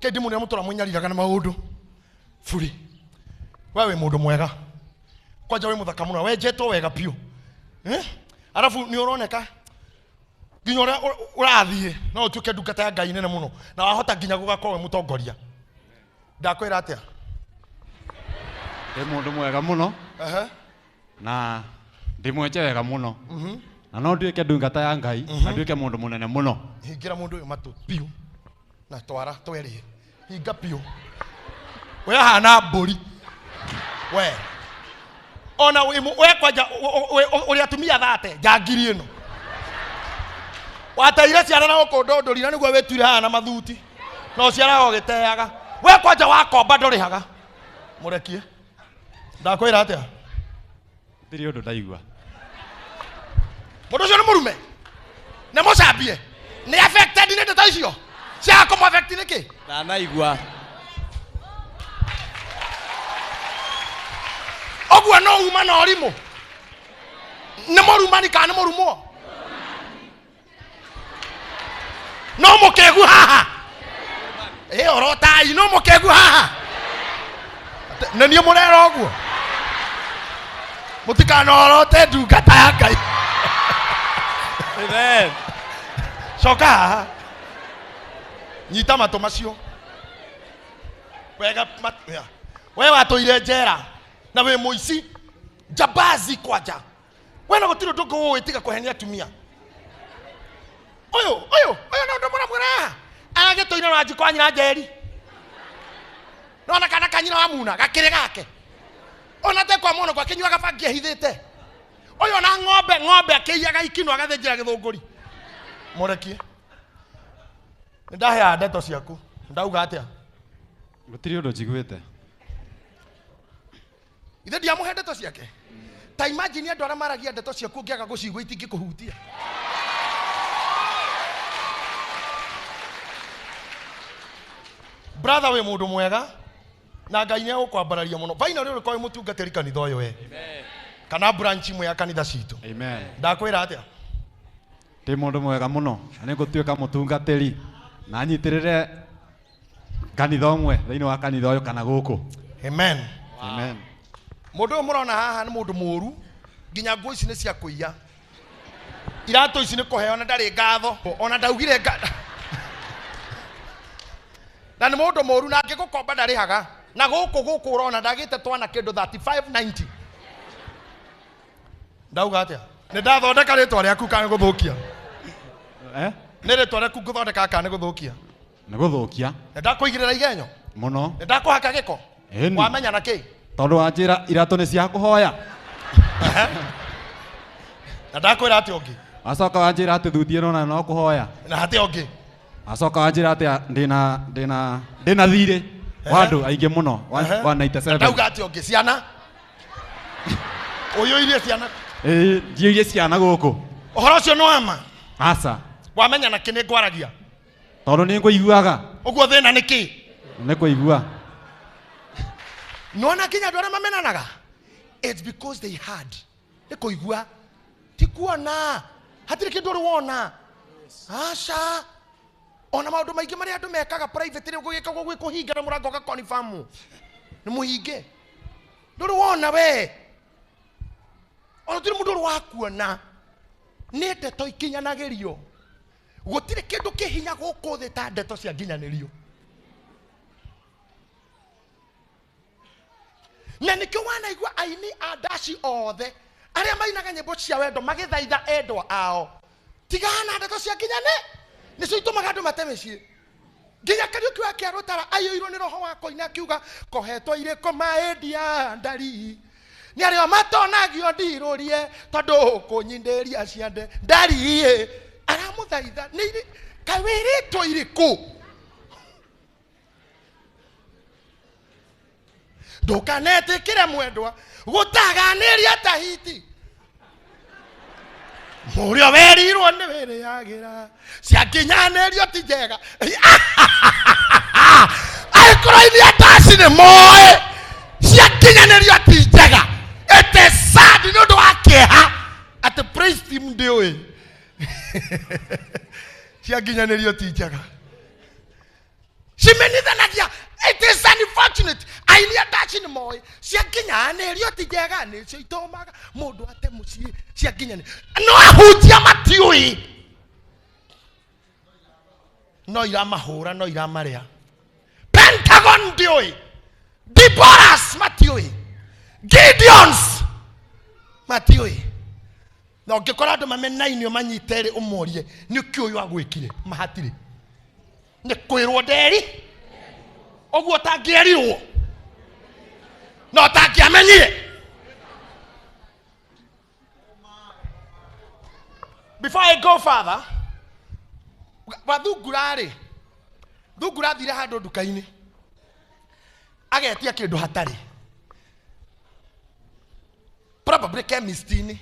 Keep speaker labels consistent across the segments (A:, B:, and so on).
A: Kendi mũnene mũtũra mũnyariraga na maũndũ buri. We wĩ mũndũ mwega, kwanja wĩ mũthaka mũno, wenjetwo wega biũ, eh? Arabu nĩ ũroneka nginya ũrĩa ũrathiĩ no ũtuĩke ndungata ya Ngai nene mũno, na wahota nginya gũgakorwo wĩ mũtongoria. Ndakwĩra atĩa?
B: Ndĩ mũndũ mwega mũno. Na ndĩ mwenje wega mũno, na no nduĩke ndungata ya Ngai na nduĩke mũndũ mũnene mũno.
A: Hingĩra mũndũ ũyũ matũ biũ na twara twerĩ, hinga biũ. We hana mbũri we, ona we kwanja ũrĩ atumia thate njangiri ĩno wateire ciana na gũkũ ndũndũri na nĩguo wĩtuire haha na mathuti na ũciaraga ũgĩteaga. We kwanja wakomba ndũrĩhaga. Mũrekie. Ndakwĩra atĩa?
B: Ndirĩ ũndũ ndaigua.
A: Mũndũ ũcio nĩ mũrume, nĩ mũcambie, nĩ affected nĩ ndeto icio ciaga kũmũ affect nĩkĩ?
C: Ndanaigua.
A: Ũguo no uma na ũrimũ. Nĩ mũrumani kana nĩ mũrumwo? No mũkegu haha ĩ orotai, no mũkegu haha nĩ niĩ mũrera ũguo. Mũtikanorote ndungata ya Ngai.
C: Amen.
A: Coka haha, nyita matũ macio wega. Ya. We watũire njera na wĩ mũici njambazi kwanja. We na gũtirĩ ũndũ ũngĩ ũĩ tiga kũhenia atumia. Ũyũ ũyũ ũyũ no ũndũ mũramwĩra haha aragĩtũire na njiko wa nyina njeri, nona kana kanyina wa muna gakĩrĩ gake ona te kwa mwana akĩnyuaga bangi ehithĩte. Ũyũ ona ng'ombe ng'ombe akĩiyaga ikino agathĩnjĩra gĩthũngũri. Mũrekie. Nĩ ndaheaga ndeto ciaku. Ndauga atĩa?
B: Gũtirĩ ũndũ njiguĩte.
A: Ithe ndiamũhe ndeto ciake. Ta imagine andũ arĩa maragia ndeto ciaku ũngĩaga gũcigua itingĩkũhutia. Brother, wĩ mũndũ mwega na Ngai nĩ egũkwambararia mũno. Finally ũrĩkorwo wĩ mũtungatĩri kanitha ũyũ we, kana branch imwe ya kanitha citũ.
B: Amen.
A: Ndakwĩra atĩa?
B: Ndĩ mũndũ mwega mũno na nĩ ngũtuĩka mũtungatĩri na nyitĩrĩre kanitha ũmwe thĩinĩ wa kanitha ũyũ kana gũkũ.
A: Amen.
B: Amen.
A: Mũndũ ũyũ mũrona haha nĩ mũndũ mũru, nginya nguo ici nĩ cia kũiya, iratũ ici nĩ kũheo na ndarĩ ngatho ona ndaugire na nĩ mũndũ mũru na angĩgũkomba ndarĩhaga. Na gũkũ gũkũ ũrona ndagĩte twana kĩndũ 3590. Ndauga atĩa? Nĩ ndathondeka rĩtwa rĩaku kana gũthũkia?
B: Eh?
A: Nĩ rĩtwa rĩaku ngũthondeka kana nĩ gũthũkia?
B: Nĩ gũthũkia.
A: Nĩ ndakũigĩrĩra igenyo
B: mũno.
A: Nĩ ndakũhaka gĩko.
B: Ĩni.
A: Wamenya na kĩ?
B: Tondũ wanjĩra iratũ nĩ cia kũhoya.
A: Na ndakwĩra atĩ ũngĩ.
B: Wacoka wanjĩra atĩ thuti ĩno nayo no kũhoya.
A: Na hatĩ ũngĩ.
B: Wacoka wanjĩra atĩ ndĩna thirĩ wa andũ aingĩ mũno wa 97.
A: Ndauga atĩ ũngĩ ciana ũyũirie ciana.
B: Ĩĩ, njiũirie ciana gũkũ.
A: Ũhoro ũcio nĩ wama?
B: Aca.
A: Wamenya na kĩ nĩ ngwaragia?
B: Tondũ nĩ ngũiguaga.
A: Ũguo thĩna nĩ kĩ?
B: Nĩ kũigua.
A: Nĩwona nginya andũ arĩa mamenanaga, it's because they had nĩ kũigua ti kuona. Hatirĩ kĩndũ ũrĩ wona. Aca, ona maũndũ maingĩ marĩa andũ mekaga private rĩ, gũgĩkagwo gwĩ kũhinga na mũrango ũgakonifamũ nĩ mũhinge, ndũrĩ wona we, ona tũrĩ mũndũ ũrĩ wa kuona. Nĩ ndeto ikinyanagĩrio. Gũtirĩ kĩndũ kĩhinya gũkũ thĩ ta ndeto cia nginyanĩrio. Na nĩkĩo wanaigua aini a ndaci othe arĩa mainaga nyĩmbo cia wendo magĩthaitha endwa ao, tigana na ndeto cia nginyane, nĩcio itũmaga andũ mate mĩciĩ. Nginya Kariũki wa Kĩarũtara aiyũirwo nĩ roho wa kũina akiuga, kohetwo irĩkũ maendia ndari nĩ arĩa matonagio ndirũrie tondũ kũnyindĩria ciande ndari. Aramũthaitha nĩ irĩ kaĩ wĩrĩtwo irĩkũ? Ndũkanetĩkĩre mwendwa gũtaganĩria Tahiti, mũrĩa werirwo nĩ wĩrĩagĩra ciakinyanĩrio ti njega. Angĩkorwo iria ndaci nĩ moĩ ciakinyanĩrio ti njega, it is sad, nĩ ũndũ wa kĩeha atĩ praise team ndĩũĩ ciakinyanĩrio ti njega. Cimenithanagia. Aini a ndaci nĩ moĩ cia nginyanĩrio ti njega, nĩcio itũmaga mũndũ ate mũciĩ, cia nginyanĩrio. No ahunjia matiũĩ, no iramahũra, no iramarĩa. Pentagon ndiũĩ, Deborahs matiũĩ, Gideons matiũĩ. Na ũngĩkora andũ mamenainio manyite rĩ, ũmorie nĩ kĩ ũyũ agwĩkire, mahatirĩ nĩ kwĩrwo nderi ũguo ũtangĩerirwo na ũtangĩamenyire. Before I go further, wathungura-rĩ, thungura athire handũ nduka-inĩ agetia kĩndũ hatarĩ, probably chemist-inĩ,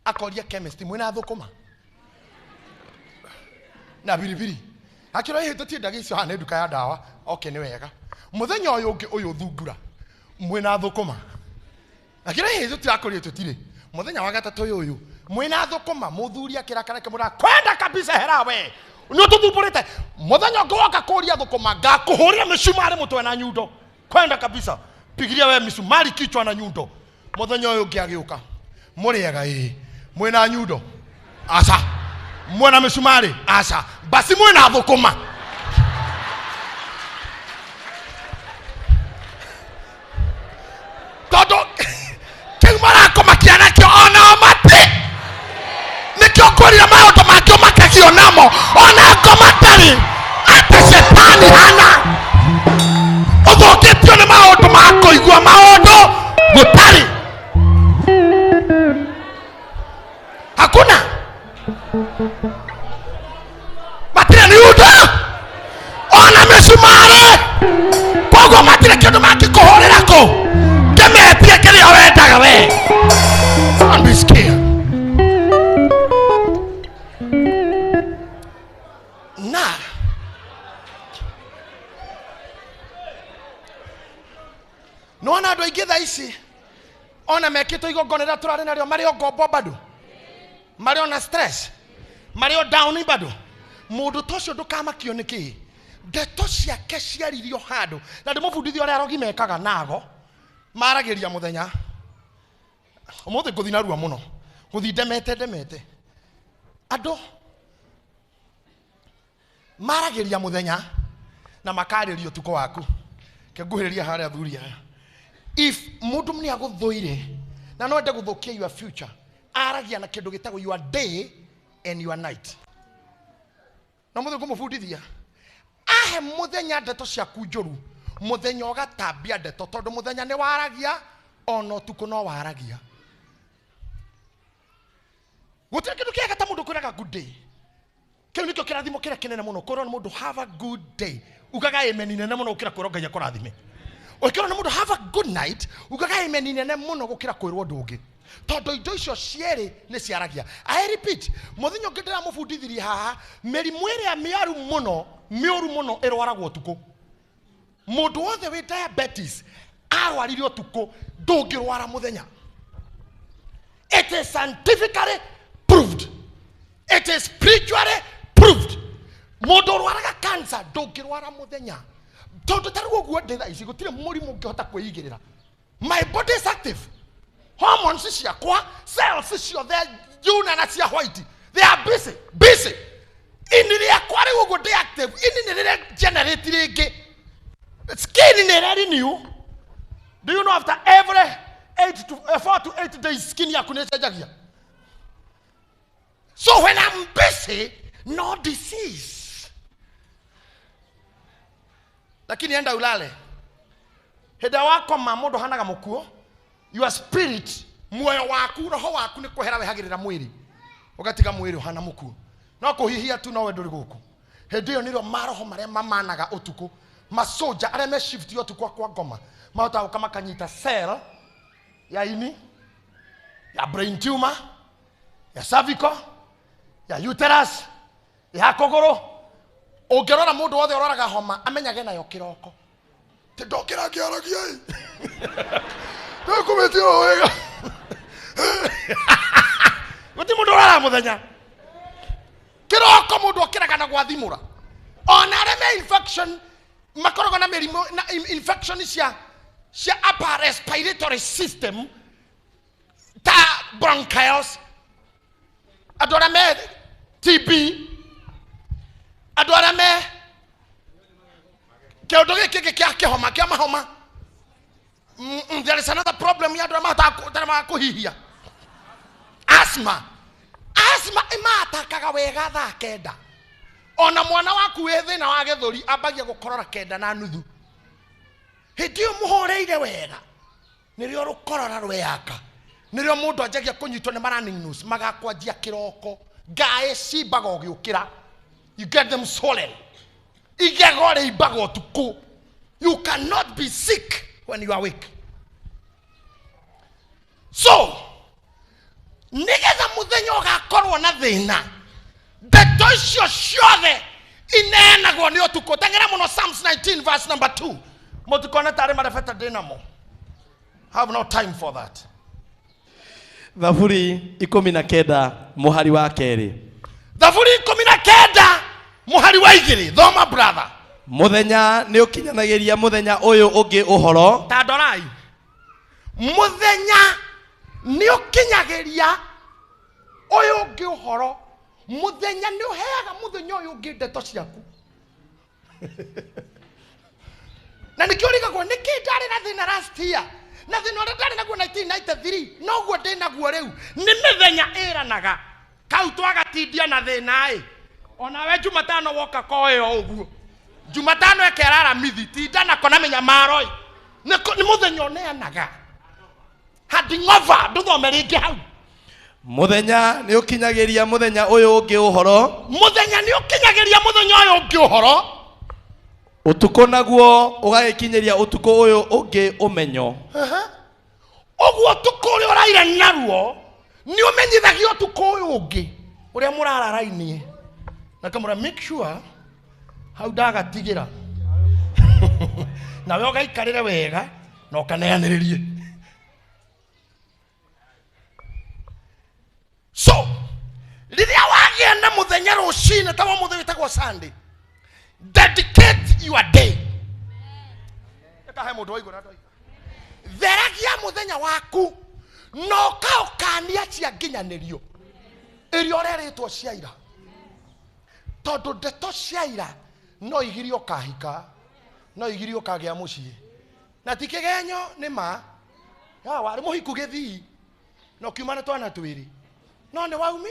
A: akoria chemist, mwĩna thũkũma na biribiri? Akĩrwo, ĩhĩ, tũtiendagia icio haha, nĩ nduka ya ndawa. Okay, nĩ wega. Mũthenya ũyũ ũngĩ, ũyũ thungura, mwĩna thũkũma? Akĩrwo, ĩhĩ, tũtirakũria, tũtirĩ. Mũthenya wa gatatũ, ũyũ ũyũ, mwĩna thũkũma? Mũthuri akĩrakara, akĩmwĩra, kwenda kabisa hera we nĩ ũtũthumbũrĩte. Mũthenya ũngĩ woka kũria thũkũma, ngakũhũrĩra mĩcumarĩ mũtwe na nyundo. Kwenda kabisa, pigiria we misumari kichwa na nyundo. Mũthenya ũyũ ũngĩ agĩũka, mũrĩega? Ĩĩ. Mwĩna nyundo? Aca. Mwena mĩcumarĩ? Aca. Basi mwĩna thũkũma? Tondũ kĩu marakũmakia nakĩo onao mati nĩkĩo ngwĩrire maũndũ mangĩ ũmakagio namo ona ngoma ndarĩ, atĩ cetani hana ũthũkĩtio nĩ maũndũ ma kũigua maũndũ gũtarĩ, hakuna, matirĩ nyundo ona mĩcumarĩ, koguo matirĩ kĩndũ mangĩkũhũrĩra kũ kĩmetie kĩrĩa wendaga we. Don't be scared. Na nĩwona andũ aingĩ thaa ici ona mekĩtwo igongona rĩrĩa tũrarĩ narĩo, marĩ o ngombo bado, marĩ ona stress, marĩ o down bado. Mũndũ ta ũcio ndũkamakio nĩ kĩĩ, ndeto ciake ciaririo handũ. Na ndĩmũbundithia ũrĩa arogi mekaga nago maragĩria mũthenya. Ũmũthĩ ngũthi narua mũno, gũthi ndemete ndemete. Andũ maragĩria mũthenya na makarĩria ũtukũ waku. Kĩnguhĩrĩria harĩa, athuri aya, if mũndũ nĩ agũthũire na no ende gũthũkia your future, aragia na kĩndũ gĩtagwo your day and your night. Na mũthĩ ngũmũbundithia ahe mũthenya ndeto ciaku njũru, mũthenya ũgatambia ndeto, tondũ mũthenya nĩ waragia ona ũtukũ no waragia. Gũtirĩ kĩndũ kĩega ta mũndũ kwĩraga good day. Kĩu nĩkĩo kĩrathimo kĩrĩa kĩnene mũno, kwĩrwo nĩ mũndũ "Have a good day", ugaga amen nene mũno gũkĩra kwĩrwo Ngai akũrathime. Ũkĩrwo nĩ mũndũ "Have a good night", ugaga amen nene mũno gũkĩra kwĩrwo ũndũ ũngĩ, tondũ indo icio cierĩ nĩ ciaragia. I repeat, mũthenya ũngĩ ndĩramũbundithirie haha, mĩrimũ ĩrĩa mĩaru mũno, mĩũru mũno, ĩrwaragwo ũtukũ. Mũndũ wothe wĩ diabetes arwarire ũtukũ, ndũngĩrwara mũthenya. It is scientifically proved, it is spiritually proved. Mũndũ ũrwaraga cancer, ndũngĩrwara mũthenya, tondũ ta rĩu ũguo ndĩ thaa ici, gũtirĩ mũrimũ ũngĩhota kwĩigĩrĩra. My body is active, hormones ciakwa, cells ciothe njuna na cia white, they are busy busy. Ini rĩakwa rĩu ũguo ndĩ active, ini nĩ rĩre generate rĩngĩ, skin nĩ ĩre renew. Do you know after every 8 to 4 to 8 days skin yaku nĩ ĩcenjagia? So when I'm busy, no disease. Lakini enda ulale, hĩndĩ ĩrĩa wakoma mũndũ hanaga mũkuo. Your spirit, muoyo waku, roho waku nĩ kwehera wehagĩrĩra mwĩrĩ, ũgatiga mwĩrĩ ũhana mũkuo, no kũhihia tu, nowe ndũrĩ gũkũ. Hĩndĩ ĩyo nĩrĩo maroho marĩa mamanaga ũtukũ, masoja arĩa me shift ya ũtukũ akwa ngoma, mahotaga gũka makanyita cell ya ini, ya brain tumor, ya cervical, ya uterus, ya kũgũrũ. Ũngĩrora mũndũ wothe ũroraga homa, amenyage nayo kĩroko. Ti ndokĩra ngĩaragia ĩ, ndĩkũmĩtie o wega. Gũtirĩ mũndũ ũrara mũthenya. Kĩroko mũndũ okĩraga na gwathimũra. Ona arĩa me infection makoragwo na mĩrimũ na infection cia Cia upper respiratory system ta bronchials, andũ arĩa me TB, andũ arĩa me kĩũndũ gĩkĩ kĩngĩ kĩa kĩhoma kĩa mahoma. There is another problem ya andũ arĩa mahotaga tarĩ kũhihia, asthma. Asthma ĩmatakaga wega thaa 9. Ona mwana waku wĩ thĩna wa gĩthũri ambagia gũkorora 9:30. Hĩndĩ ĩyo mũhoreire wega nĩrĩo rũkorora rweyaka, nĩrĩo mũndũ anjagia kũnyitwo nĩ ma running nose, magakwanjia kĩroko, ngaĩ cimbaga ũgĩũkĩra, you get them swollen, igego rĩimbaga ũtukũ. You cannot be sick when you are awake. So nĩgetha mũthenya ũgakorwo na thĩna, ndeto icio ciothe ineanagwo nĩ ũtukũ. Teng'era mũno Psalms 19 verse number 2. Mũtikone tarĩ marebeta ndĩ namo. Have no time for that.
C: Thaburi 19 mũhari wa 2.
A: Thaburi 19 mũhari wa 2, thoma, brother.
C: Mũthenya nĩ ũkinyanagĩria mũthenya ũyũ ũngĩ ũhoro.
A: Ta ndorai, mũthenya nĩ ũkinyagĩria ũyũ ũngĩ ũhoro. Mũthenya nĩ ũheaga mũthenya ũyũ ũngĩ ndeto ciaku, na nĩkĩo ũrigagwo nĩkĩ ndarĩ na thĩna last year na thĩna ũrĩa ndarĩ naguo 1993 noguo ndĩ naguo rĩu. Nĩ mĩthenya ĩranaga kau twagatindia na thĩna ĩ. Onawe Jumatano woka koĩ o ũguo, Jumatano ekera Aramithi, tinda nako na mĩnyamaro ĩ. Nĩ mũthenya ũneanaga handing'ova. Ndũthome rĩngĩ hau.
C: Mũthenya nĩ ũkinyagĩria mũthenya ũyũ ũngĩ ũhoro.
A: Mũthenya nĩ ũkinyagĩria mũthenya ũyũ ũngĩ ũhoro.
C: Ũtukũ naguo ũgagĩkinyĩria ũtukũ ũyũ ũngĩ ũmenyo.
A: Ũguo ũtukũ ũrĩa ũraire naruo nĩ ũmenyithagia ũtukũ ũyũ ũngĩ ũrĩa mũrararainie na kamũra. Make sure hau ndagatigĩra nawe ũgaikarĩre wega na ũkaneanĩrĩrie. So rĩrĩa wagĩa na mũthenya rũcinĩ ta wa mũthĩ wĩtagwo Sunday, dedicate your day. Ĩkahe mũndũ waigua na ndoiga, theragia mũthenya waku na ũkaũkania cia nginyanĩrio ĩrĩa ũrerĩtwo cia ira, tondũ ndeto cia ira no igirie ũkahika, no igirie ũkagĩa mũciĩ, na ti kĩgenyo nĩ ma ya warĩ mũhiku gĩthii na ũkiuma na twana twĩrĩ, no nĩ waumi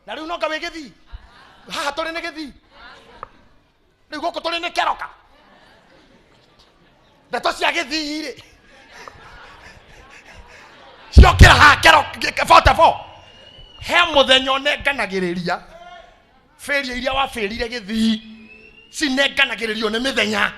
A: na rĩu nonga wĩ gĩthii. Haha tũrĩ nĩ gĩthii, rĩu gũkũ tũrĩ nĩ keroka. Ndeto cia gĩthii rĩ ciokĩra haha kero 44. He mũthenya ũnenganagĩrĩria failure iria wabĩrire gĩthii, cinenganagĩrĩrio nĩ mĩthenya.